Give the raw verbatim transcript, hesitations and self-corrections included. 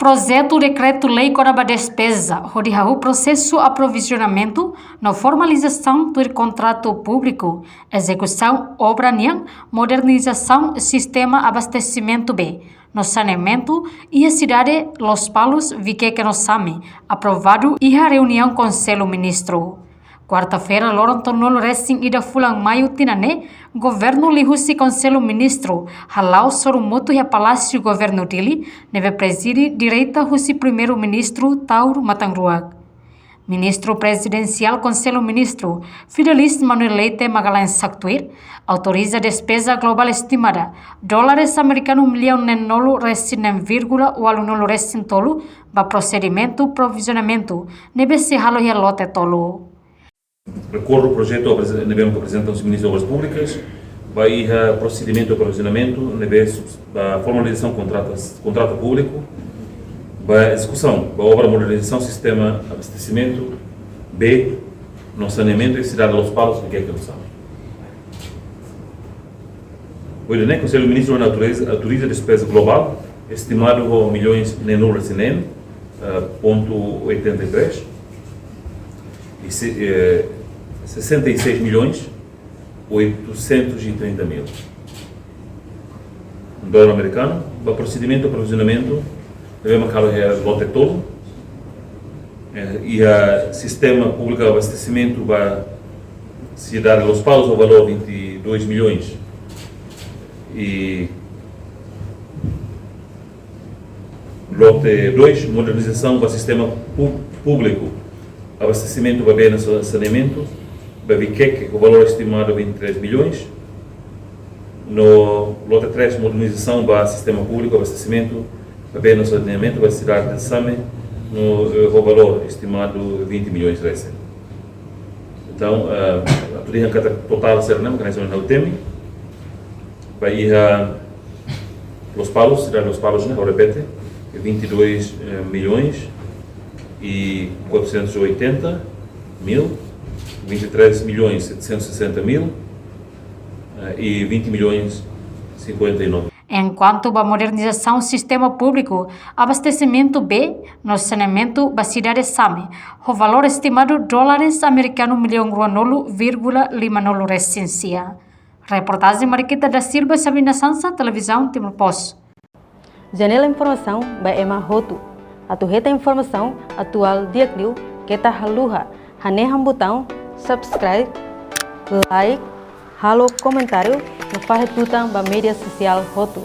Projetu Dekretu-Lei kona-ba despeza hodi hahú prosesu aprovizionamentu no formalizasaun tuir kontratu públiku, ezekusaun obra nian, modernizasaun sistema abastesimentu bee no saneamentu iha sidade Lospalos, Vikeke no Same, aprovadu iha reuniaun Konsellu Ministru. Kuarta-feira, loron tolunulu resin ida fulan Maiu tinan ne'e, Governu liuhusi Konsellu Ministru hala'o sorumutu iha Palásiu Governu Dili, ne'ebé prezide direta husi Primeiru-Ministru Taur Matan Ruak. Ministru Prezidensiál Konsellu Ministru, Fidelis Manuel Leite Magalhães haktuir, autoriza despeza globál estimada dólares amerikanu millaun neenulu resin neen vírgula ualunulu resin tolu ba prosedimentu provizionamentu ne'ebé sei halo iha lote tolu. Rekordu projetu apreze-, ne'ebé mak aprezenta husi Ministru Obras Públikas, ba iha prosedimentu provizionamentu ne'ebé subs-, ba formalizasaun kontratas, kontratu públiku, ba ezekusaun ba obra modernizasaun sistema abastesimentu bee no saneamentu iha sidade Lospalos, Vikeke no Same. Ohin ne'e, Konsellu Ministru autoriza, autoriza despeza globál estimadu ho millaun neenulu resin neen, eh, ponto oitenta e três, e se-, eh, sessenta e seis milhões oitocentos e trinta mil dólar amerikanu, ba prosedimentu provizionamentu ne'ebé mak halo iha lote tolu, eh, iha sistema públiku abastesimentu ba sidade Lospalos ho valór vinte e dois milhões, e lote dois, modernizasaun ba sistema pú-, públiku abastesimentu ba bee no sa-, saneamentu, ba Vikeke, ho valór estimadu vinte e três milhões. No lote três, modernizasaun ba sistema públiku abastesimentu ba bee no saneamentu ba sidade Same, no, eh, ho valór estimadu vinte milhões resin. Entaun, eh, atu dehan katak totál sira-ne'e mak hanesan ohin ha'u temi, ba iha Lospalos, sidade Lospalos ne'e, ha'u repete, é vinte e dois, eh, milhões e quatrocentos e oitenta mil, vinte e três milhões setecentos e sessenta mil, eh, e vinte milhões cinquenta e nove. Enkuantu ba modernizasaun sistema públiku abastesimentu bee no saneamentu ba sidade Same, ho valór estimadu dólares amerikanu millaun ruanulu vírgula limanulu resin sia. Reportajen Mariquita da Silva, Sabina Sansa, Televizaun Timor Post. Janela informasaun ba ema hotu. Atu hetan informasaun atuál di'ak liu, keta haluha hanehan butaun subscribe, like, halo komentáriu no fahe tutan ba média sosiál hotu.